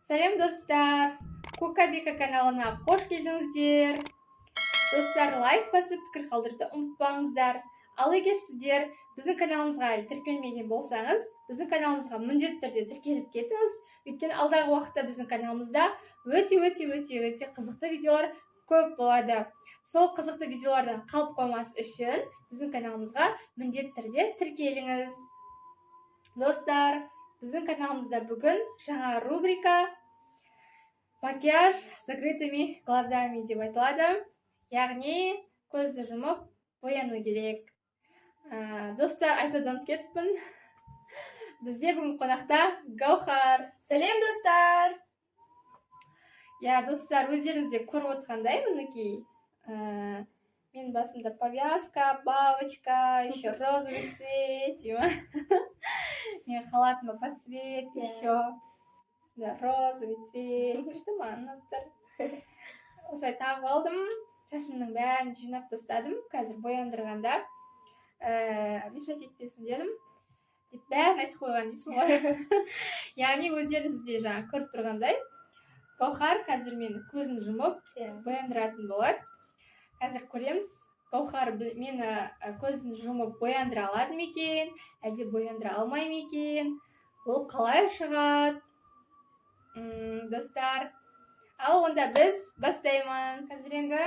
Сәлем, достар! Кукабика каналына қош келдіңіздер. Достар, лайк басып, пікір қалдыруды ұмытпаңыздар. Ал егер сіздер біздің каналымызға әлі тіркелмеген болсаңыз, біздің каналымызға міндетті түрде тіркеліп кетіңіз. Өйткені алдағы уақытта біздің каналымызда өте өте өте өте қызықты видеолар көп болады. Сол қызықты видеолардан қалып қоймас үшін біздің каналымызға міндетті түрде тіркеліңіз. Достар, біздің каналымызда бүгін жаңа рубрика «Макияж с закрытыми глазами» деп айтылады. Яғни көзді жұмып бояну керек. Достар, айтудан ұмытып кетіппін. Бізде бүгін қонақта Гаухар. Сәлем, достар! Иә, достар, өздеріңіз де көріп отырғандай, мінекей, менің басымда повязка, бабочка, еще розовый цвет, дей ма? Менің халатыма под цвет еще. Осындай розовый цвет, күшті, маған ұнап тұр. Осылай тағып алдым. Шашымның бәрін жинап тастадым. Қазір бояндырғанда мешать етпесін дедім. Деп бәрін айтып қойған дейсің ғой. Яғни өздеріңіз де жаңа көріп тұрғандай, Гаухар қазір мені көзін жұмып бояндыратын болады. Қазір көреміз, Гаухар мені көзін жұмып бояндыра алады ма екен, әлде бояндыра алмай ма екен, ол қалай шығады? Достар, ал онда біз бастаймыз. Қазір енді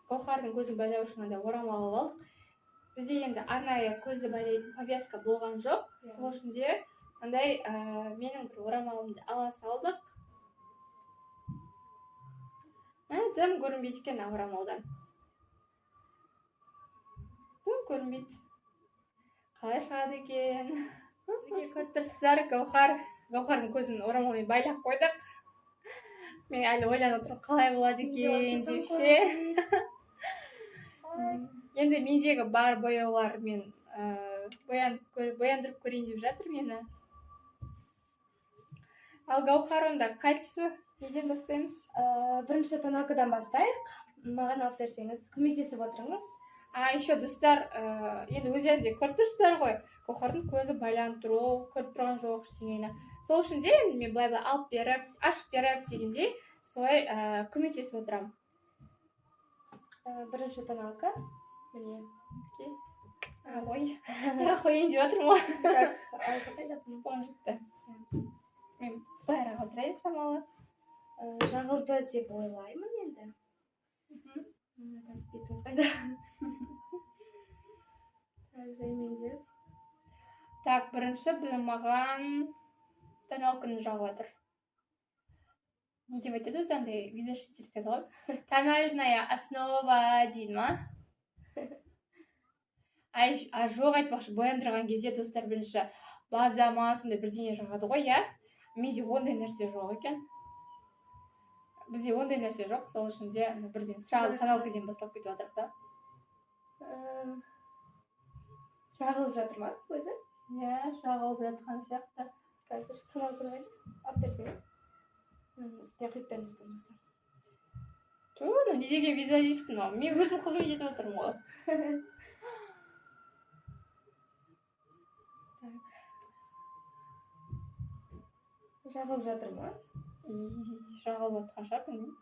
Гаухардың көзін байлау үшін андай орамал алып алдық. Бізде енді арнайы көзді байлайтын повязка болған жоқ. Сол үшін де андай менің бір орамалымды ала салдық. Мә, дым көрінбейді екен ана орамалдан. Дым көрінбейді. Қалай шығады екен? Мінекей, көріп тұрсыздар, Гаухардың көзін орамалмен байлап қойдық. Мен әлі ойланып отырмын, қалай болады екен деп ше. Енді мендегі бар бояулармен бояндырып көрейін деп жатыр мені. Ал Гаухар, онда қайсысы, неден бастаймыз? Бірінші тоналкадан бастайық. Маған алып берсеңіз, көмектесіп отырыңыз. А еще, достар, енді өздеріңіз де көріп тұрсыздар ғой, Гаухардың көзі байланып тұр, ол көріп тұрған жоқ ештеңені. Сол үшін де енді мен былай былай алып беріп, ашып беріп дегендей, солай көмектесіп отырамын. Бірінші тоналка. Міне. Окей. А, ой, неге қояйын деп жатырмын ғой. Так, аузы қайда? Спонжикті. Мен былайырақ отырайын шамалы. Жағылды деп ойлаймын енді. Так, бетіңіз қайда? Так, жаймендеп. Так, бірінші маған тоналканы жағып жатыр. Не деп айтады өзі, андай визажист айтады ғой? Тональная основа дейді ма? Ай, а жоқ, айтпақшы, бояндырған кезде, достар, бірінші база ма, сондай бірдеңе жағады ғой, иә? Менде ондай нәрсе жоқ екен. Бізде ондай нәрсе жоқ, сол үшін де ана бірден сразу тоналкадан басталып кетіп жатырық та. Жағылып жатыр ма өзі? Иә, жағылып жатқан сияқты. Қазір тоналканы қайда? Алып берсеңіз. Үстіне құйып беріңіз болмаса. Ту, мынау не деген визажист мынау? Мен өзім қызмет етіп отырмын ғой. Так. Жағылып жатыр ма? И, жағылып жатқан шығар, білмеймін.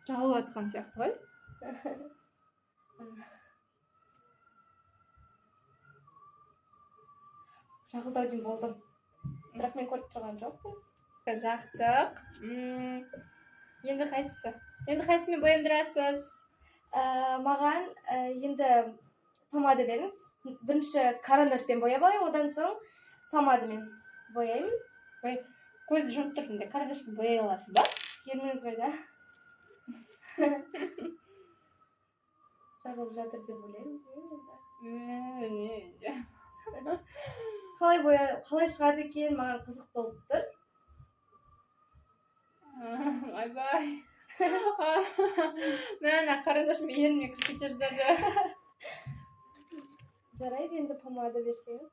Жағылып жатқан сияқты ғой. Жағылды ау деймін, болды. Бірақ мен көріп тұрған жоқпын. Жақтық. Енді қайсысы? Енді қайсысымен бояндырасыз? Маған енді помада беріңіз. Бірінші карандашпен бояп алайын, одан соң помадамен бояймын. Ой, көзді жұмып тұрдым да, карандашпен бояй аласыз ба? Ерніңіз қайда? Жағылып жатыр деп ойлаймын. Не, не. Қалай боя, қалай шығады екен, маған қызық болып тұр. Ойбай. Мә, ана карандашым ерніме кіріп кете жаздады. Жарайды, енді помада берсеңіз.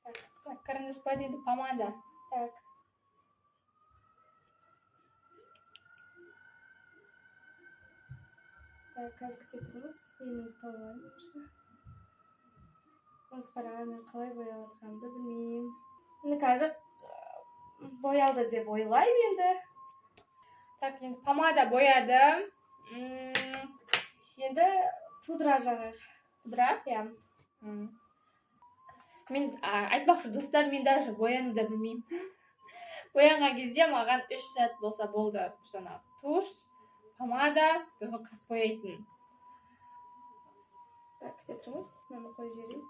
Так, карандаш болады, енді помада. Так. Так, қазір күте тұрыңыз. Ерніңізді тауып алайын бірінші. Масқара, мен қалай бояп жатқанымды білмеймін. Енді қазір Боялды деп ойлаймын енді. Так, енді помада боядым. Енді пудра жағайық. Пудра? Иә. Мен айтпақшы, достар, мен даже бояну да білмеймін. Боянған кезде маған 3 зат болса болды. Жаңағы тушь, помада, сосын қас бояйтын. Так, күте тұрыңыз, мынаны қойып жіберейін.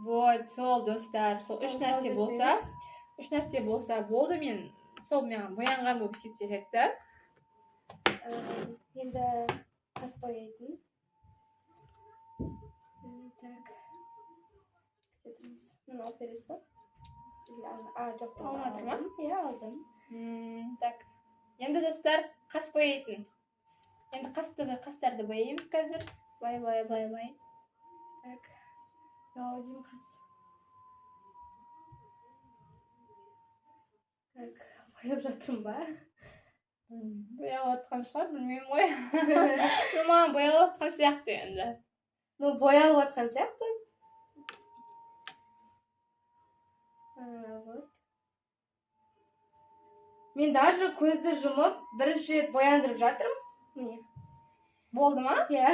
Вот, сол, достар, сол үш нәрсе болса, үш нәрсе болса болды, мен сол маған боянған болып есептеледі да. Енді қас бояйтын. Так. Күте тұрыңыз. Мынаны алып бересіз ба? А, жоқ, Алмадың ма? Иә, алдым. Так. Енді, достар, қас бояйтын. Енді қастарды бояймыз қазір. Былай, былай, былай, былай. Так. Мынау деймін қас. Так, бояп жатырмын ба? Боялып жатқан шығар, білмеймін ғой. Ну, маған боялып жатқан сияқты енді. Ну, боялып жатқан сияқты. Вот. Мен даже көзді жұмып, бірінші рет бояндырып жатырмын. Міне. Болды ма? Иә.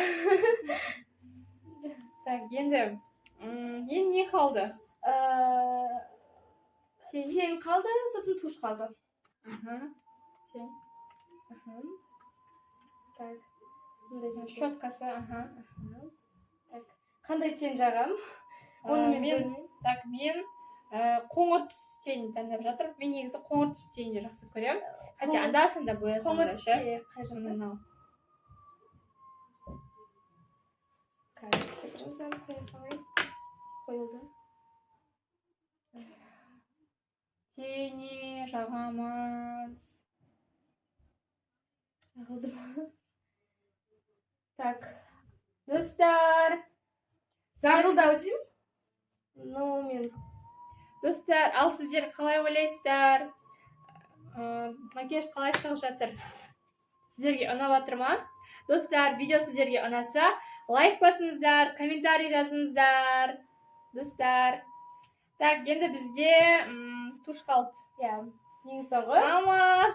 Так, енді не қалды? Тень қалды, сосын тушь қалды. Тень. Так. Мындай жерде. Щеткасы, аха. Так. Қандай тень жағам? Оны мен білмеймін. Так, мен қоңыр түс тень таңдап жатырмын. Мен негізі қоңыр түс теньді жақсы көремін. Хотя анда-санда боясам Қоңыр да ше. түске қай жақта? Мынау. Қазір күте тұрыңыз, мынаны қоя салайын. Қойылды. Тени жағамыз. Жағылды ма? Так. Достар. Жағылды ау деймін. Ну, мен. Достар, ал сіздер қалай ойлайсыздар? Макияж қалай шығып жатыр? Сіздерге ұнап жатыр ма? Достар, видео сіздерге ұнаса, лайк басыңыздар, комментарий жазыңыздар. Достар. Так, енді бізде тушь қалды. Иә, ең соңғы. Мама,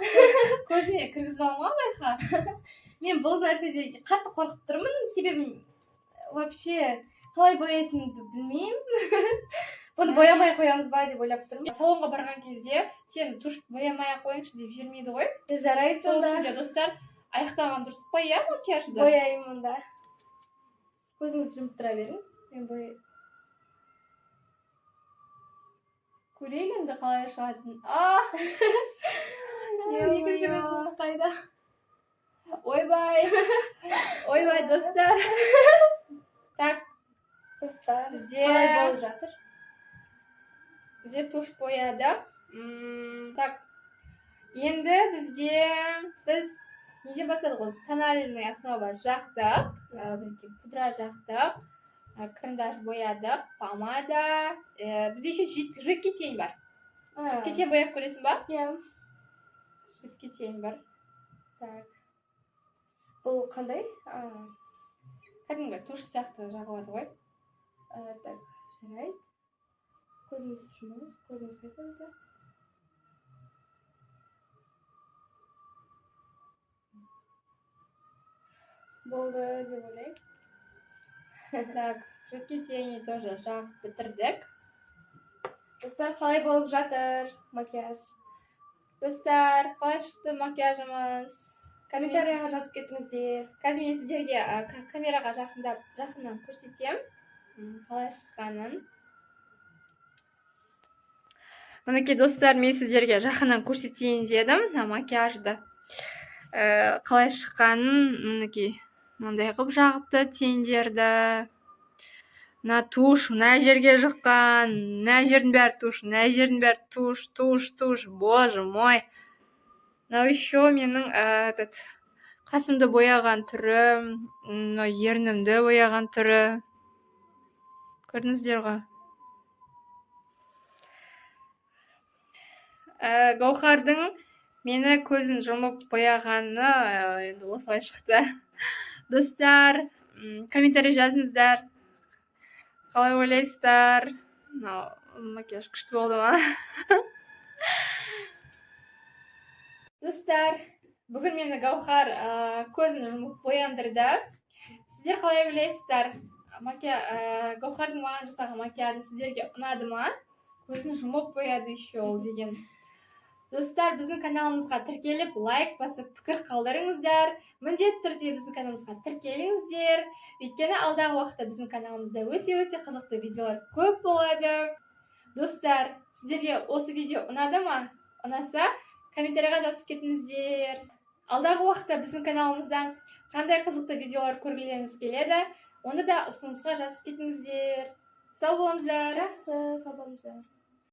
көзіме кіргізіп алма байқа. Мен бұл нәрседе қатты қорқып тұрмын, себебі вообще қалай бояйтынымды білмеймін. Бұны боямай қоямыз ба деп ойлап тұрмын. Салонға барған кезде сен тушь боямай ақ қойыңшы деп жібермейді ғой. Жарайды Сол онда. үшін де, достар, аяқтаған дұрыс қой, иә, макияжды? Бояймын онда. Көзіңізді жұмып тұра беріңіз. Мен бой Көрейік енді қалай шығатынын. А! Екінші көзіңіз қайда? Ойбай. Ойбай, достар. Так, Достар, Бізде қалай болып жатыр? Бізде тушь бояды. Так. Енді біз неден бастадық ғой? Тональный основа жақтық, одан кейін пудра жақтық, карандаш боядық, помада. Бізде еще жидкий тень бар. Жидкий тень бояп көресің ба? Иә. Жидкий тень бар. Так. Бұл қандай? Кәдімгі тушь сияқты жағылады ғой. Так, жарайды. Көзіңізді жұмыңыз, көзіңіз қайда өзі? Болды деп ойлаймын. Так, жидкий тени тоже жағып бітірдік. Достар, қалай болып жатыр макияж? Достар, қалай шықты макияжымыз? Комментарияға жазып кетіңіздер. Қазір мен сіздерге камераға жақыннан көрсетемін, қалай шыққанын. Мінекей, достар, мен сіздерге жақыннан көрсетейін дедім мына макияжды. Қалай шыққанын, мінекей, мынандай қылып жағыпты тендерді. Мына тушь мына жерге жұққан, мына жердің бәрі тушь, мына жердің бәрі тушь, тушь, тушь, боже мой. Мынау еще менің, этот, қасымды бояған түрі, мынау ернімді бояған түрі. Көрдіңіздер ғой. Гауһардың Мені көзін жұмып бояғаны енді осылай шықты. Достар, комментарий жазыңыздар, қалай ойлайсыздар, мынау макияж күшті болды ма? Достар, бүгін мені Гаухар көзін жұмып бояндырды. Сіздер қалай ойлайсыздар, Гаухардың маған жасаған макияжы сіздерге ұнады ма? Көзін жұмып бояды еще ол деген. Достар, біздің каналымызға тіркеліп, лайк басып, пікір қалдырыңыздар. Міндетті түрде біздің каналымызға тіркеліңіздер, өйткені алдағы уақытта біздің каналымызда өте өте қызықты видеолар көп болады. Достар, сіздерге осы видео ұнады ма? Ұнаса, комментарийға жазып кетіңіздер. Алдағы уақытта біздің каналымыздан қандай қызықты видеолар көргілеріңіз келеді, оны да ұсынысқа жазып кетіңіздер. Сау болыңыздар. Жақсы, сау болыңыздар.